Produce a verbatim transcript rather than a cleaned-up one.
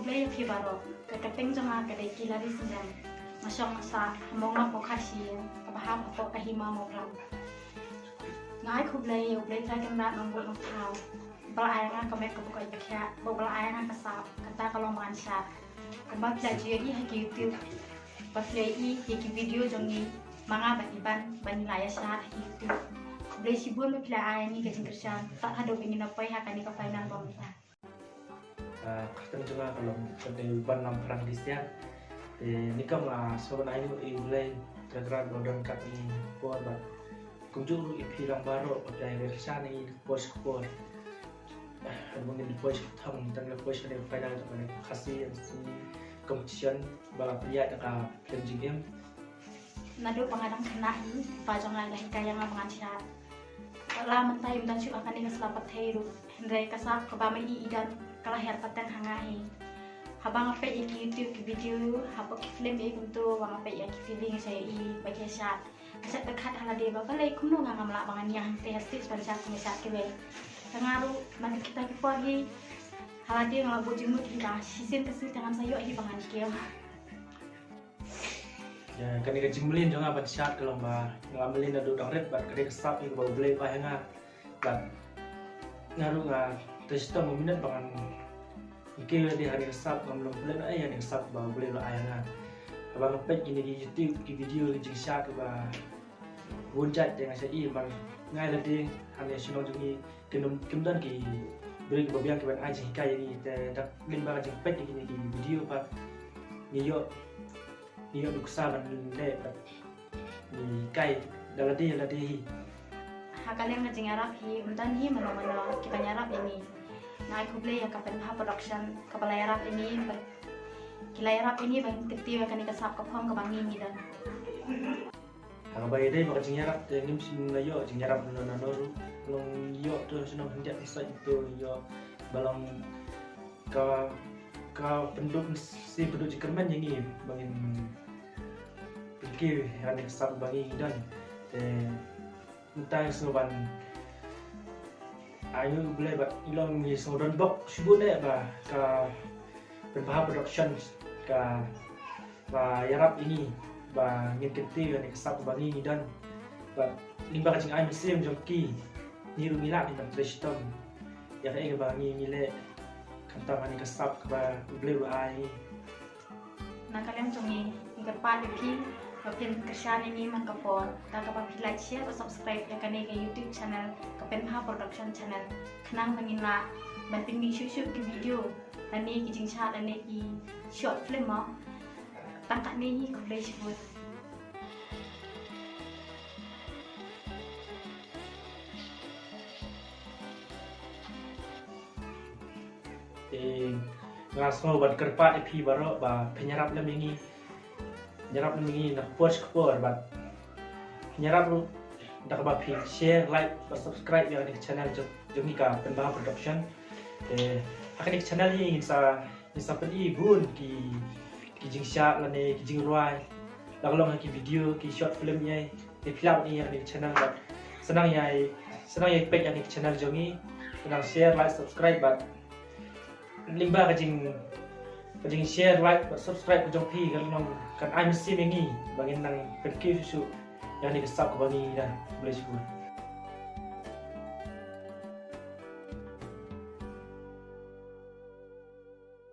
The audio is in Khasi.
Khublei ïa phi baroh. Ka kyrteng jong nga ka dei Kilari Syngem. Nga shong nga sah ha Monglong Pokhar Shi, kaba hap hapoh ka Hima Mawphlang. Nga ai khublei ïa U Blei Trai Kynrad Nongbuh Nongthaw, ba la ai ïa nga ka met kaba koit ba khiah, bad ba la ai ïa nga ka sap, kata ka long ba ngan shad. Kumba phi la ju ïohi ha ki YouTube, ba phi la ïohi ïa ki video jong ngi, ma nga bad i Ban, ba ngi la ïa shad ha ki YouTube. Khublei shibun ba phi la ai ïa ngi ka jingkyrshan tad haduh ba ngin ïa poi ha kane ka final ba mynta. Ah, ka kyrteng jong nga ka long, ka dei Ban Lamphrang Christian. Te nyngkong nga sngewbha ban ai nguh ïa U Blei Trai Kynrad ba u don katne por bad kumjuh ruh ïa phi lang baroh ba phi la ïa kyrshan ïa ngi na ka por sha ka por. Ah, ha ba ngin poi sha ka thong, tang la poi sha ka final jong ka Khasi N C C competition ba la pynïaid da ka film Jingim. Naduh ba nga dang khynnah hi, i pa jong nga i la hikai ïa nga ba ngan shad. Wat la mynta ym don shuh ha kane ka sla pyrthei ruh, hynrei ka sap kaba ma i i don ka la hiar pateng ha nga hi. Haba nga peit ïa ki YouTube ki video, hapoh ki film ïa kumto, ba nga peit ïa ki T V nga shait ïa i ba ki shad. Nga shait pyrkhat ha lade ba balei kumno nga ngam lah ba ngan ïa hangtei ha stage ban shad kumba shad kiwei. Te nga ruh naduh kita ki por hi, ha lade nga la buh jingmut hi ba shisien ka sngi te ngan sa ïoh hi ba ngan kiew. Ïa, kane ka jingmlien jong nga ban shad ka long ba nga la mlien naduh dang rit bad ka dei ka sap hi kaba U Blei u ai ha nga. Bad nga ruh nga trei shitom minot ba ngan kiew ïa lade ha kane ka sap, ngam long pynlong ei ïa kane ka sap ba U Blei u la ai ha nga. Haba nga peit kine ki YouTube ki video ki jingshad kiba bun jait te nga shait ïa i, bad nga ïa lade ha kane ka shnong jong ngi kim, kim don ki briew kiba biang kiban ai jinghikai ïa ngi, te da lyngba ka jingpeit ïa kine ki video pat ngi ïoh, ngi ïoh nuksa ban leh bad ngi hikai da lade ïa lade hi. Ha ka liang ka jingïarap hi, ym don hi mano mano kiban ïarap ïa ngi. Nga ai khublei ïa ka Pynbha Production kaba la ïarap ïa ngi, bad ki la ïarap ïa ngi ban kyntiew ïa kane ka sap ka phong kaba ngi ngi don. Ha kaba ïadei bad ka jingïarap te ngim shym la ïoh jingïarap nano nano ruh. Long ïoh to shnong khyndiat khynsoit to ïoh ba long ka, ka pynduh, shi pynduh jingkyrmen ïa ngi ba ngin pynkiew ïa kane ka sap ba ngi ngi don. Te mynta nga sngewbha ban ai nguh ïa U Blei bad i long ngi sngewdon bok shibun eh ba ka Pynbha Production ka ba ïarap ïa ngi ba ngin kyntiew ïa kane ka sap ba ngi ngi don. Bad lyngba ka jingai mynsiem jong ki, ngi ruh ngi lah ban trei shitom ïa kaei kaba ngi ngi leh khamtam ha kane ka sap kaba U Blei u ai. Na ka liang jong ngi, ngi kyrpad ïa phi ba phin kyrshan ïa ngi man ka por da kaba phi like, share bad subscribe ïa kane ka YouTube channel ka Pynbha Production Channel, khnang ba ngin lah ban pynmih shuh shuh ki video lane ki jingshad lane ki short film mo. Tang katne hi, khublei shibun. Te nga sngewbha ban kyrpad ïa phi baroh ba phin ïarap lem ïa ngi. Ïarap lem ïa ngi na ka por sha ka por bad phin ïarap ruh da kaba phi share, like bad subscribe ïa kane ka channel jong, jong ngi ka Pynbha Production. Te ha kane ka channel hi ngin sa, ngin sa pyni bun ki, ki jingshad lane ki jingrwai, la ka long ha ki video, ki short film ïa, te phi lah ban i ïa kane ka channel bad sa nang ïa, sa nang ïa peit ïa kane ka channel jong ngi. Sa nang share, like, subscribe bad lyngba ka jing, ka jing share, like bad subscribe ka jong phi kan long, kan ai mynsiem ïa ngi ba ngin nang pynkiew shuh shuh ïa kane ka sap kaba ngi ngi don. Khublei shibun.